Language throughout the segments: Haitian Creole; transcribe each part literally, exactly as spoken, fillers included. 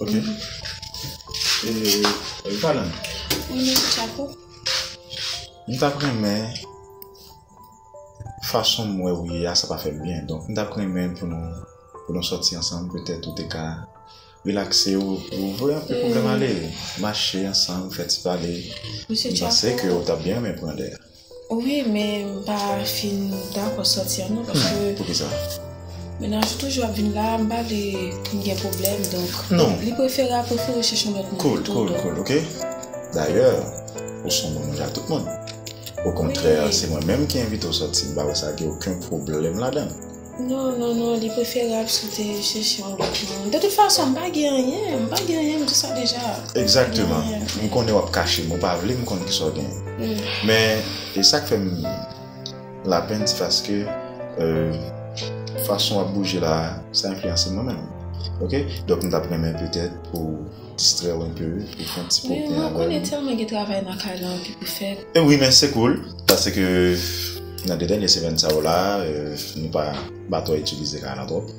Ok? E, e, Valan, wi, mesye Chapo. M t ap renmen, fason m wè ou ye a, sa pa fè l byen. Donk, m t ap renmen pou nou, pou nou sòti ansanm, petèt ou te ka relakse, ou, ou voye anpil pwoblèm ale, mache ansanm, fè ti pale. M panse ke ou t ap byen renmen pran lè. Wi, men m pa fin dakò sòti an non, paske poukisa? Mennaj ou toujou ap vin la, m pa vle pou n gen pwoblèm, donk non, li preferab, prefere chèche yon lòt moun. Cool, pito, cool, donk. Cool, ok? Dayè, ou se yon moun, ou ja tout moun. Okontrè, wi, se mwen menm ki envite w sòti, m pa wè sa gen okenn pwoblèm ladan. Non, non, non, li preferab si w te chèche yon lòt moun. De tout fason, m pa gen anyen, m pa gen anyen, m di sa deja. Egzakteman. M konnen w ap kache m, ou pa vle m konn kisa w gen. Mm. Men, e sa k fè m lapenn, se paske, euh, fason w ap bouje la, sa enfliyanse mwen menm. Ok? Donk, m t ap renmen petèt pou distrè w enpe, pou fè yon ti pwoblèm avè m. Wi, mwen konnen tèlman gen travay nan kay la anpil pou fè. E wi, men se cool, paske nan de dènye semèn sa yo la, euh, nou pa, pa twò itilize kay la twòp.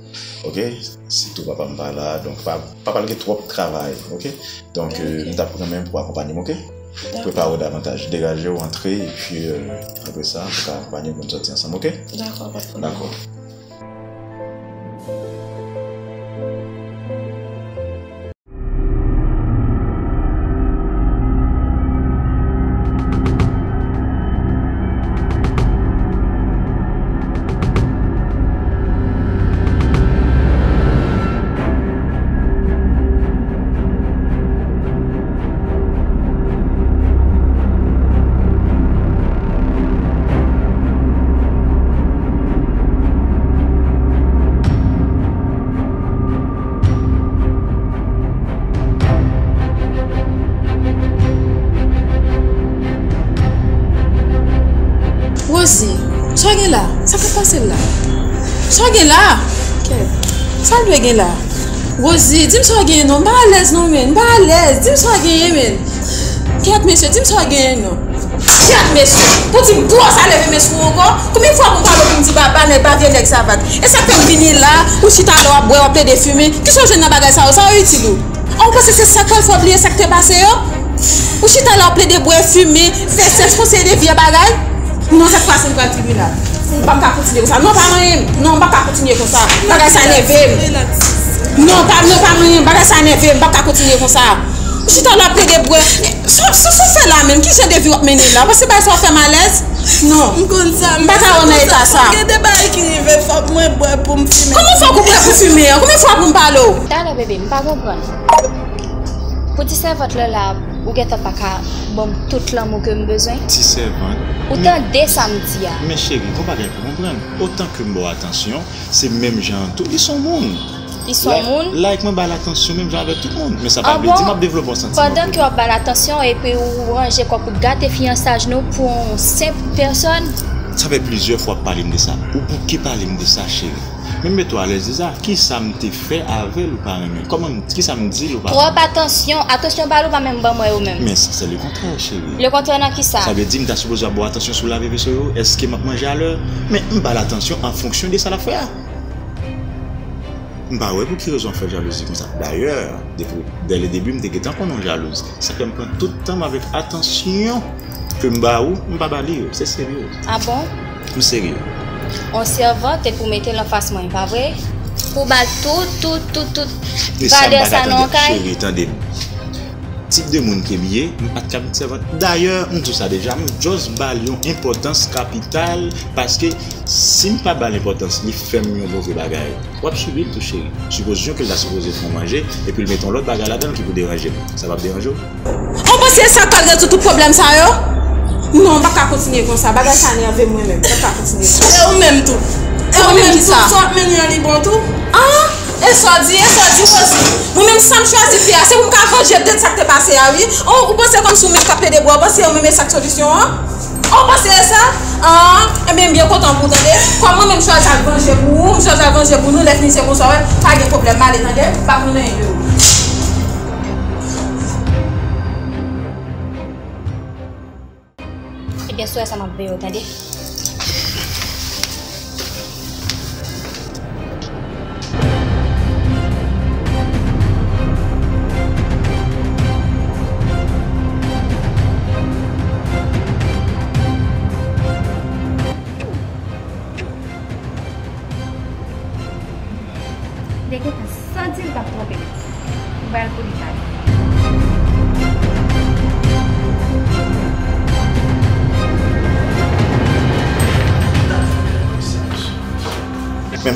Ok? Sitou papa m pa la, donk pa, papa l gen twòp travay, ok? Donk, euh, m t ap renmen pou w akonpanye m, ok? Dakò. Prepare w davantaj, degaje w, antre, epi, euh, apre sa, ou ka akonpanye m pou n sòti ansanm, ok? Dakò, pa de pwoblèm. Dakò. Rosie, sa w gen la? Sa k ap pase l la? Sa w gen la? Kèt. Sa l dwe gen la? Rosie, di m sa w genyen non. M pa alèz non, men. M pa alèz. Di m sa w genyen, men. Kèt, mesye, di m sa w genyen non. Kèt, mesye. Pou di m twò sa leve men sou ou ankò. Konbyen fwa pou m pale w pou m di baba nèg, ba vye nèg savag? E sa k fè m vini la, ou chita la w ap bwè, w ap plede fimen. Kisa w jwenn nan bagay sa yo? Sa yo itil ou? An, ou panse se sa k pral fè w bliye sa k te pase yo? Ou chita la w ap plede bwè, fimen, fè sèks, konseye de vye bagay? Non, sèt fwa si m pral tribinal. M p ap ka kontinye konsa. Non, pa manyen m. Non, m p ap ka kontinye konsa. Bagay sa nève m. Non, pa, non, pa manyen m. Bagay sa nève m. M p ap ka kontinye konsa. Ou chita la w ap plede bwè. Sa, sa, sa w fè la menm? Ki jan de vi w ap mennen la? Ou panse bagay sa yo fè m alèz? Non. M konn sa, m pa ka wè w nan eta sa. Gen de bagay ki rive, fòk mwen bwè pou m fimen. Kòman fòk ou bwè pou fimen an? Konbyen fwa pou m pale w? Talè, bebe, m pa konprann. Pou ti sèvant lan la, ou gentan pa ka ban m tout lanmou ke m bezwen? Ti sèvant? Ou tande sa m di a? Men cheri, gon bagay pou konprann. Otan ke m ba w atansyon, se menm jan an tou, li se yon moun. Li se yon moun? Like, like mwen ba l atansyon menm jan avèk tout moun. Men sa pa vle di m ap devlope yon santiman pou li. Pandan ke w ap ba l atansyon epi ou ranje kò pou gate fiyansaj nou pou yon senp pèsòn? Sa fè plizyè fwa w ap pale m de sa. Ou bouke pale m de sa, cheri. Men m mete w alèz deja. Kisa m te fè avè l ou pa renmen? Kòman m, kisa m di l ou pa renmen? Twòp atansyon. Atansyon pa l ou pa menm ban mwen yo menm. Men sa se lekontrè, cheri. Lekontrè nan kisa? Sa vle di m ta sipoze ap ba w atansyon sou lavi veso yo? Èske m ap manje a lè? Men m ba l atansyon an fonksyon de sa l ap fè a. M pa wè pou ki rezon w ap fè jalouzi konsa. Dayè, depi, dès le début, m te gentan konnen w jalouz. Sa fè m pran tout tan m avèk atansyon ke m ba ou, m pa ba li yo. Se serye. A bon? M serye. On sèvant te pou mete l anfas mwen, pa vre? Pou ba l tout, tout, tout, tout valè sa nan yon kay? Cheri, tande m. Tip de moun ke m ye, m pa t ka met sèvant. Dayè, m di w sa deja, m just ba l yon enpòtans kapital, paske si m pa ba l enpòtans, li fè m yon move bagay. W ap sibi l tou, cheri. Sipozisyon ke l ta sipoze fè w manje, epi l mete yon lòt bagay ladan l ki pou deranje m. Sa p ap deranje w? Ou panse e sa k pral rezoud tout pwoblèm sa yo? Non, m pa ka kontinye konsa. Bagay sa nève m mwen menm. M pa ka kontinye konsa. E ou menm tou? E ou menm tou? Sa w ap mennen an li bon tou? Ah! E sa w di, e sa w di, Rosie? Mwen menm sa m chwazi fè a, se pou m ka vanje de sa k te pase a, wi. Ou, ou panse kòmsi ou menm k ap plede bwè, ou panse ou menm e sa k solisyon an? Ou panse e sa? Ah, ebyen, m byen kontan pou w tande. Kòm mwen menm chwazi al vanje pou ou, m chwazi al vanje pou nou, lè fini se konsa, wè, pa gen pwoblèm, m ale, tande? M pa konn anyen de ou. Ebyen, sou sa m ap veye w, tande?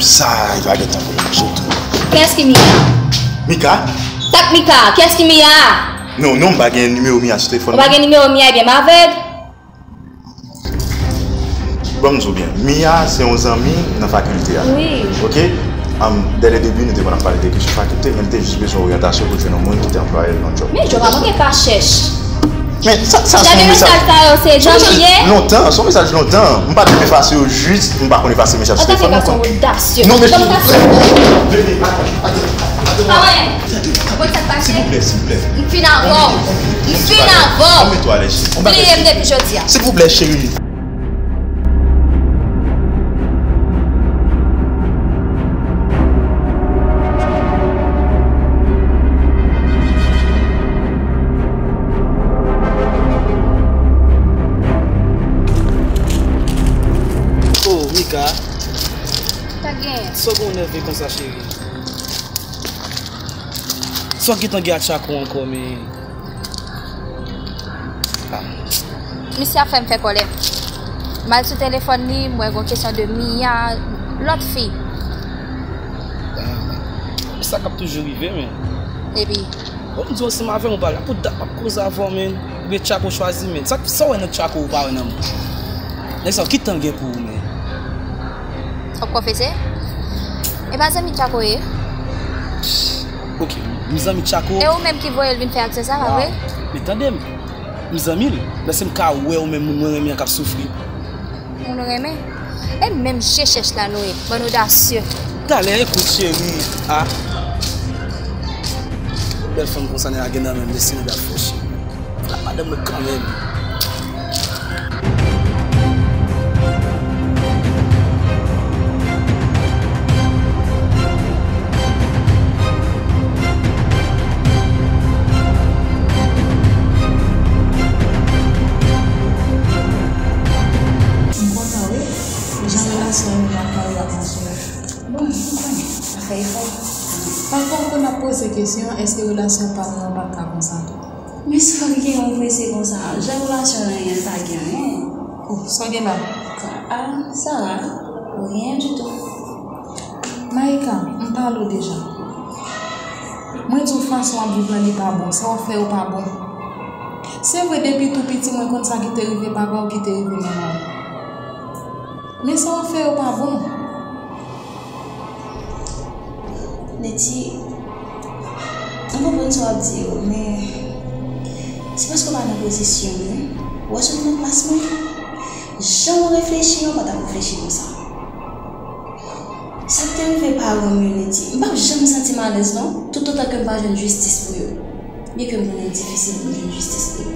Sa, li pa gen tan pou li mache tou. Kiyès ki Mia? Mika? Sa k Mika? Kiyès ki Mia? Non, non, m pa gen nimewo Mia sou telefòn mwen. Ou pa gen nimewo Mia, ebyen m avèg. Bon, m di w byen, Mia se yon zanmi nan fakilte a. Wi. Oke? Am, dè le debi, nou te konn ap pale de kesyon fakilte, men m te jis bezwen oryantasyon pou l jwenn yon moun ki te anplwaye l nan djòb. Men Djo pa manke pa chèch. Men sa, sa se yon mesaj. Jan de mesaj sa yo, se zanmi ye? Lontan, se yon mesaj lontan. M pa t ap efase yo jis, m pa konn efase mesaj sou telefòn mwen. An tan ke gason odasye. Non, men silvouplè. Silvouplè, silvouplè. M fin avè w. M fin avè w. Bliye m depi jodi a. Silvouplè, cheri. Oh, Mika. Sa gen? Sa w gen w nève konsa, cheri? Sa w gentan gen ak Tchako ankò, men? Ah. Misye ap fè m fè kòlè. M al sou telefòn li, m wè gon kesyon de Mia, lòt fi. Ah. Sa k ap toujou rive, men. Epi? Bon, m di w ansanm avè m, ou pa la pou dat m ap koze avè w, men. Oubyen Tchako chwazi, men. Sa, sa w wè nan Tchako, ou pa wè nan mwen. Nèg sa, ki tan l gen pou ou, men? W ap konfese? E pa zanmi Tchako ye? Ok, m zanmi Tchako. E ou menm ki voye l vin fè aksyon sa, pa vre? Men tande m, m zanmi l. Lè se m ka wè ou menm moun mwen renmen an k ap soufri. Moun ou renmen? E menm je chèch la nou ye, bann odasye. Talè, ekout, cheri. Ah. Bèl fanm konsa, nèg la gen nan men l, lese nèg la fò, cheri. Frap madanm mwen kanmenm. M kontan wi, jan relasyon nou ak Mario ap mache a. Bon, m konnen, afè efò. Pafwa m konn ap poze kesyon, èske relasyon pa nou an pa t ka konsa tou? Men sa w gen w prese konsa? Jan relasyon an ye a, l pa gen anyen. Oh, sa w gen la? Ah, sa va. Rien du tout. Maïka, m pale w deja. Mwen di w fason w ap viv lan li pa bon, sa w ap fè yo pa bon. Se vre depi tou piti mwen konn sa ki te rive papa w, ki te rive manman w. Men sa w ap fè yo pa bon. Neti, m konprann sa w ap di yo, men se paske w pa nan pozisyon m wi. W ap sot nan plas mwen. Jan w reflechi an, w pa t ap reflechi konsa. Sa k te rive paran m yo, Neti, m p ap janm santi m alèz non, toutotan ke m pa jwenn jistis pou yo. Byenke m konnen l difisil pou m jwenn jistis pou yo.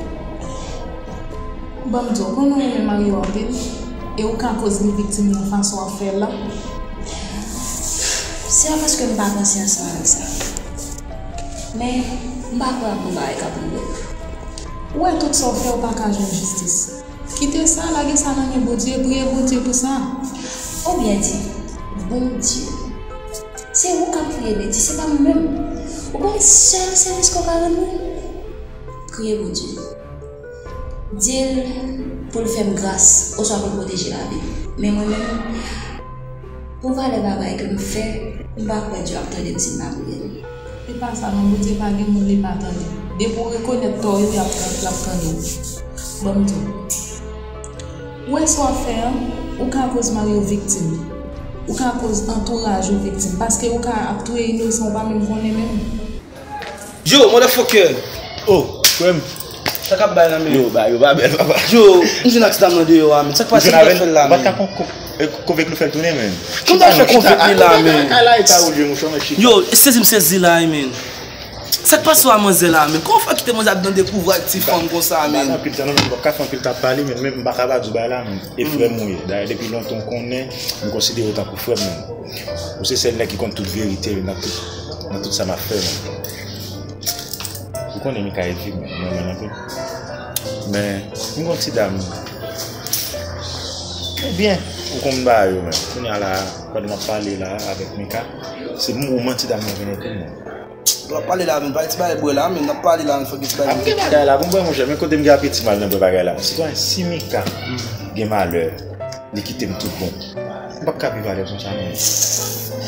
Ban m di w, konnen w renmen Mario anpil, e ou ka koz li viktim nan fason w ap fè l la. Se pa paske m pa panse ansanm avèk sa. Men, m pa kwè ap gon bagay k ap rive. Ou wè tout sa w fè, ou pa ka jwenn jistis. Kite sa, lage sa nan men Bondye, priye Bondye pou sa. Ou byen di, Bondye. Se ou k ap priye, Neti, se pa mwen menm. Ou konnen sèl sèvis ke w ka rann mwen? Priye Bondye. Di l pou l fè m gras, oswa pou l pwoteje lavi m. Men mwen menm, pou valè bagay ke m fè, m pa kwè Dye ap tande m si m pa priye l. Se pa sa non, Bondye pa gen moun li pa tande. Depi w rekonèt tò w yo, y ap tan-, l ap tande w. Ban m di w. Ou wè sa w ap fè an, ou ka koz Mario viktim. Ou ka koz antouraj ou viktim. Paske ou ka ap touye inosan ou pa menm konnen menm. Yo, motherfucker! Oh, frè m. Sa k ap bay la, men? Yo, ba, yo pa bèl, papa. Yo, m jwenn ak ti dam nan deyò a, men. Sa k pase, ki fè l la, men? Ou pa t ka kon-, kon-, e, konvenk nou fè l tounen, men. Kòman w ta fè konvenk li la, men? Yo, sezi m sezi la, men. Sa k pase a manzè la, men? Kòman w fè kite manzè ap nan dekouvri ak ti fanm konsa, men? M pa nan anpil tan, non, men m p ap ka fè anpil tan ap pale, men, men m pa ka pa di w bagay la, men. E frè m ou ye. Dayè, depi lontan w konnen, m konsidere w tankou frè m, men. Ou se sèl nèg ki konn tout verite nan tout, nan tout sa m ap fè, men. Ou konnen Mika epi m renmen l anpil. Men, m gon ti dam. Ebyen, ou konn bagay yo, men. Kounye a la, pandan m ap pale la avèk Mika, se moman ti dam nan vin epi m. Ou ap pale la, men, pa ti bagay bwè la, men, n ap pale la, men, fòk gen ti bagay. Ap gen bagay la, bon, bwè, monchè, men kote m gen apeti m al nan bwè bagay la. Sitwayen, si Mika gen malè, li kite m tout bon. M p ap ka viv alèz konsa, non.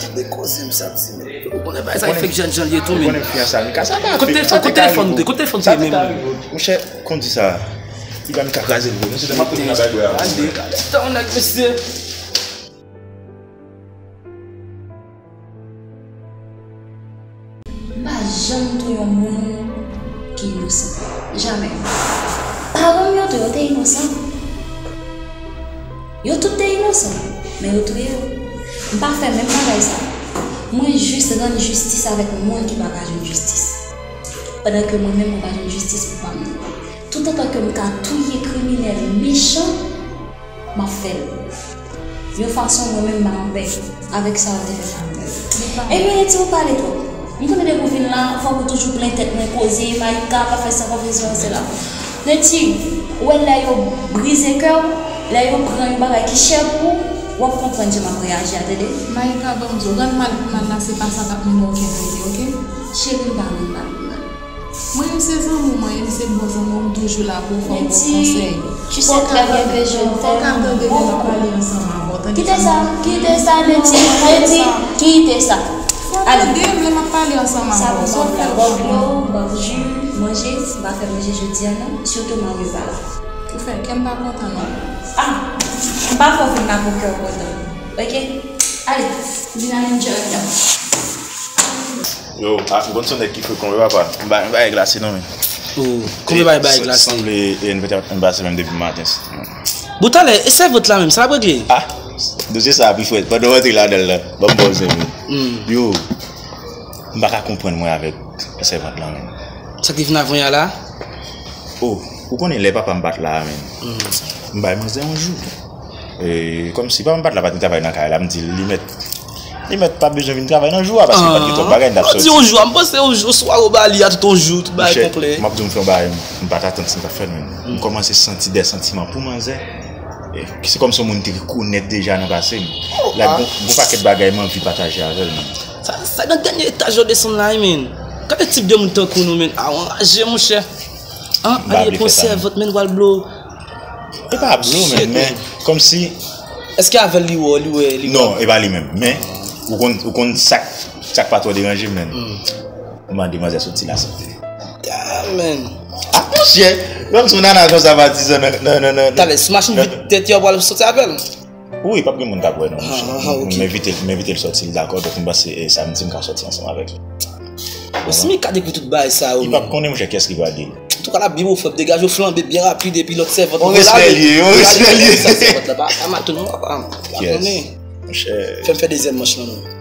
Tande koze misye ap di, men. Ou konnen bagay sa e fèk jèn jan l ye tou, men. Ou konnen fiyanse Mika, sa pa fèk. Kote telefòn ou te? Kote telefòn ou te ye menm? Monchè, kondi sa. Li ba Mika kraze l vre. Non, se te m ap konnen nan bay bwè a. Gade, gade tan nèg, mesye. M pa janm touye yon moun ki inosan. Jamè. Paran m yo tou, yo te inosan. Yo tout te inosan, men yo touye yo. M pa fè menm bagay sa. Mwen jis rann jistis avèk moun ki pa ka jwenn jistis. Pandan ke mwen menm, mwen pa jwenn jistis pou pa m nan. Toutotan ke m ka touye kriminèl mechan, m ap fè l. Yon fason mwen menm m anpè avèk sa yo te fè Familè. Ebyen, Netty, ou pale twòp. M konnen depi w vin la, fòk ou toujou plen tèt mwen koze, Maïka pa fè sa, pa fè sa, se la. Netty, ou wè lè yo brize kè w, lè yo pran yon bagay ki chè pou ou, w ap konprann jan m ap reyaji a, tande. Maïka, ban m di w, rann mal pou mal la, se pa sa k ap mennen okenn kote, oke? Cheri, m pa rann mal pou mal. Mwen menm se zanmi w mwen ye, m se bon zanmi w, m toujou la pou w, fò w ban m konsèy. Tu sais très bien que je t'aime beaucoup. Kite sa, kite sa, Netty, Netty, kite sa. Ale. Sa pou bòb la, bòb dlo, bòb ji, manje, m pa fè manje jodi a non, sitou mari w pa la. Ou fè kè m pa kontan non. Ah, m pa fè w vin la pou kè w kontan. Oke? Ale, vin ale m tchè w anndan. Yo, a, m konn se yon nèg ki frekan wi papa. M ba, m ba glase non men. Oh, konbyen bay bay glase? Sanble e, nou pete ap pase menm depi maten. Bon, talè, e sèvant la menm, sa ap regle? Ah, dosye sa a pi frèt. Pandan w antre ladan l lan, ban m ba w zen wi. Yo, m pa ka konprann mwen avèk sèvant lan menm. Sa ki vin avan y a la? Oh, ou konnen lè papa m pa t la a menm. M bay manzè yon jou. E, kòmsi papa m pa t la, pa t gen travay nan kay la, m di l, li mèt, li mèt pa bezwen vin travay nan jou a, paske pa t gen twòp bagay, n t ap sòti. Ou di yon jou a, m panse yon jou, swa ou ba li a tout yon jou, tout bagay konplè. Monchè, m ap di w, m fè yon bagay, m pa t atann si m t ap fè l, men m kòmanse santi de santiman pou manzè. E, se kòmsi yon moun te rekonèt deja nan pase m. Like, gon, gon pakèt bagay m anvi pataje avè l, men. Sa, sa nan dènye etaj yo desann la wi, men. Gade tip de moun tankou nou, men. A, w anraje, monchè. An, ale pran sèvant, men, w al blo. E pa blo, men, men, kòmsi. Èske avè l li wè, li wè, li wè? Non, e pa li menm. Men, ou konn, ou konn sa k, sa k pa twò deranje m, men. M mande manzè soti la sante. Ah, men. Ah, monchè, menm si w nana konsa patizan nan, nan, nan, nan. Talè, si machin vit tèt yo, w al soti avè l. Wi, p ap gen moun k ap wè non, monchè. M envite l, m envite l sòti, l dakò, donk m panse, e, samdi m ka sòti ansanm avèk li. Bon, si Mika te konnen tout bagay sa yo, li p ap konnen, monchè, kiyès ki pral di l? Antouka, l ap byen bon, frè m, degaje w flanbe byen rapid, epi lòt sèvant lan, on respè li ye, on respè li ye. Sa sèvant lan pa, pa maton non, papa, m pa konnen. Monchè. Fè m fè dezyèm manch lan non.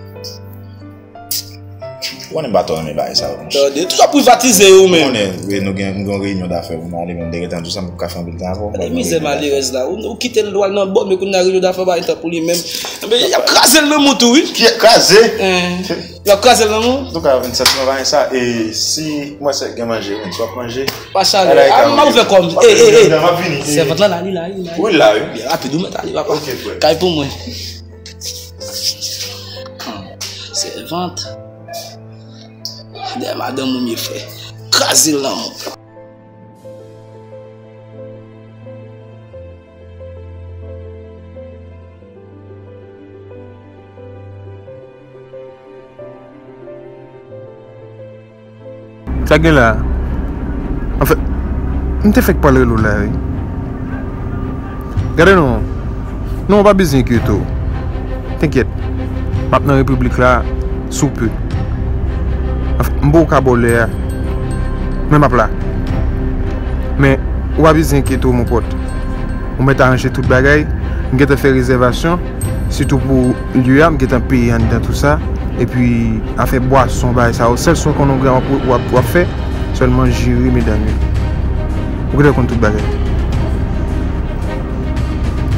Ou konnen m pa twò renmen bagay sa yo, monchè. Tande, toujou ap privatize yo menm. Ou konnen, wi, nou gen, nou gen yon reyinyon dafè pou nou ale, men m te gentan di w sa, m p ap ka fè anpil tan avè w. Gade mizè malerèz la. Ou, ou kite l, ou al nan bò, men kounye a reyinyon dafè pa gen tan pou li menm. Enben, y ap kraze l nan mou tou, wi. Ki kraze? Y ap kraze l nan mou. Antouka, m santi nan bagay sa, e si mwen se gen manje, menm si w ap manje. Pa chale. A, m ap ouvè kò m. E, e, e. M ap vini. Sèvant lan la, li la, li la. Wi, l la, wi. Byen rapid, ou mèt ale, papa. Ok, frè. Kay pou mwen. Sèvant. Dèyè madanm ou m ye, frè. Kraze l nan mou. Sa gen la? Anfèt, m te fèk pral rele w la, wi. Gade non. Non, w pa bezwen enkyete w. Tenkyèt. M ap nan repiblik la sou pe. Anfèt, m ba w ka ba w lè a. Men m ap la. Men, ou pa bezwen enkyete w, mon pòt. Ou mèt aranje tout bagay. M gentan fè rezèvasyon. Sitou pou lye a, m gentan peye anndan tou sa. Epi, afè bwason, bagay sa yo, sèl swen konnen w gen w ap, w ap, w ap fè, sèlman jere medam yo. Ou gentan konn tout bagay.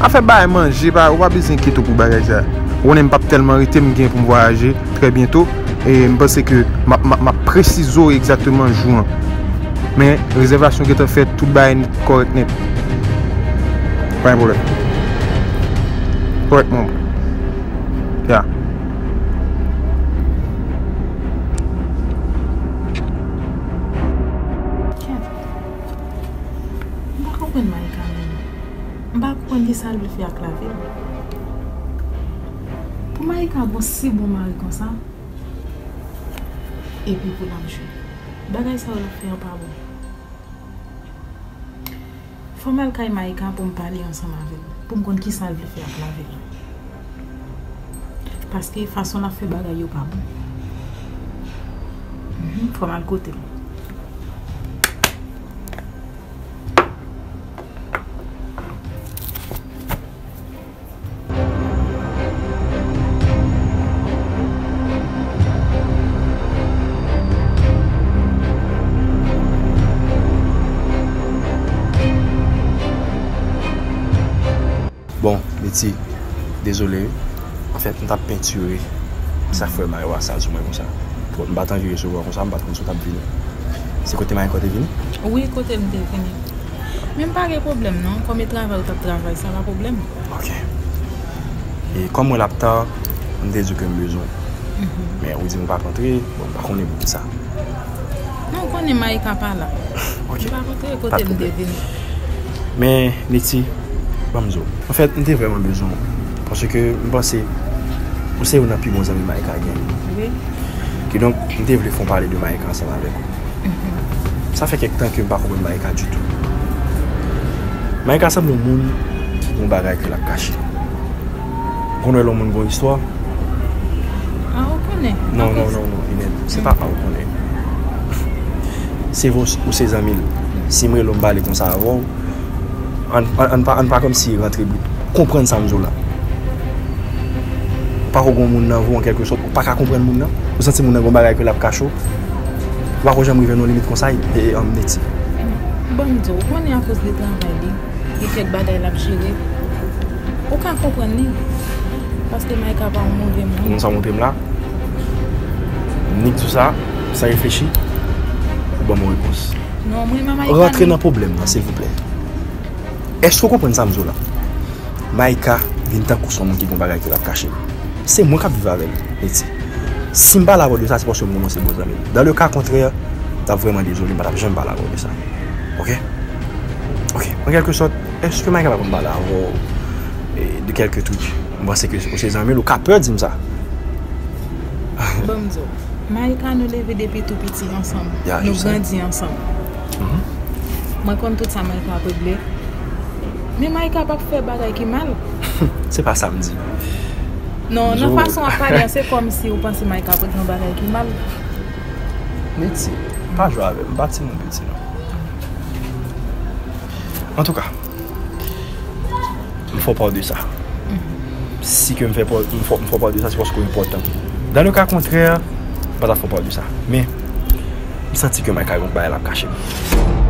Afè bagay manje, pa, ou pa bezwen enkyete w pou bagay sa. Ou konnen m p ap tèlman rete, m gen pou m vwayaje trè byento. E m panse ke m ap, m ap, m ap presize w egzakteman jou an. Men, rezèvasyon gentan fèt, tout bagay nèt, kòrèk nèt. Pa gen pwoblèm. Kòrèk, mon. Ya. Kèt. M pa konprann Maïka menm. M pa konprann kisa l vle fè ak lavi l. Pou Maïka gon si bon mari konsa, epi pou l ap jwe. Bagay sa yo l ap fè an pa bon. Fò m al kay Maïka pou m pale ansanm avè l, pou m konn kisa l vle fè ak lavi l. Paske fason l ap fè bagay yo pa bon. Mhm, fò m al kote l. Bon, Niti, dezole wi. Anfèt, m t ap pentire. Sa k fè mayo a sal sou mwen konsa. Bon, m pa t anvi resevwa w konsa, m pa t konn si w t ap vini. Se kote Maïka w te vini? Wi, kote l m te vini. Men m pa gen pwoblèm non, kòm e travay ou t ap travay, sa pa pwoblèm. Ok. E kòm mwen l ap ta, m te di w ke m bezwen w. Mhm. Men ou di m ou p ap antre, bon, m pa konnen poukisa. Non, ou konnen Maïka pa la. Ok. M pa kontre kote m te vini. Men, Niti, ban m di w. Anfèt, m te vrèman bezwen w. Paske m panse ou se youn nan pi bon zanmi Maïka gen. Wi. Kidonk, m te vle fè yon pale de Maïka ansanm avèk ou. Mhm. Sa fè kèk tan ke m pa konprann Maïka ditou. Maïka sanble yon moun ki gen yon bagay ke l ap kache. Ou konn wè lè yon moun gen yon istwa? Ah, ou konnen? Non, non, non, non, Inèd. Se pa pa ou konnen. Se vre ou se zanmi l. Si m rele w m pale konsa avè w, ann, ann, ann pa, ann pa kòmsi rantre bout. Konprann sa m di w la. Ou pa ko gen moun nan vou an kèlkesòt. Ou pa ka konprann moun nan. Ou santi moun nan gen yon bagay ke l ap kache w. Ou pa ko janm rive nan yon limit konsa, e, e, ann Niti. Bon, m di w, ou konnen akoz de travay li. Gen kèk bagay l ap jere. Ou ka konprann li. Paske Maïka pa yon move moun. Ou konn sa w montre m la? Nik di w sa, san reflechi, ou ban m yon repons. Non, mwen, manman, rantre nan pwoblèm nan, silvouplè. Èske w konprann sa m di w la? Maïka vin tankou se yon moun ki gen yon bagay ke l ap kache m. Se mwen k ap viv avè l, Niti. Si m pale avè w de sa, se paske m konnen w se bon zanmi m. Dans le cas contraire, m t ap vrèman dezole, m pa t ap janm pale avè w de sa. Ok? Ok. An kèlke sòt, èske Maïka pa konn pale avè w, e, de kèlke truc? M panse ke ou se zanmi l, ou ka pè di m sa. Bon, m di w, Maïka, nou leve depi tou piti ansanm. Ya, nou grandi ansanm. Mhm. Mwen konn tout sa Maïka ap regle. Men Maïka p ap fè bagay ki mal. Se pa sa m di. Non, nan fason w ap pale an, se kòmsi ou panse Maïka ap regle yon bagay ki mal. Niti, pa jwe avè m, m pa timoun piti non. Antouka, m fè w pa w de sa. Si ke m fè pa w, m fè, m fè w pa w de sa, se paske w enpòtan. Dans le cas contraire, m pa t ap fè w pa w de sa. Men, m santi ke Maïka gen yon bagay l ap kache m.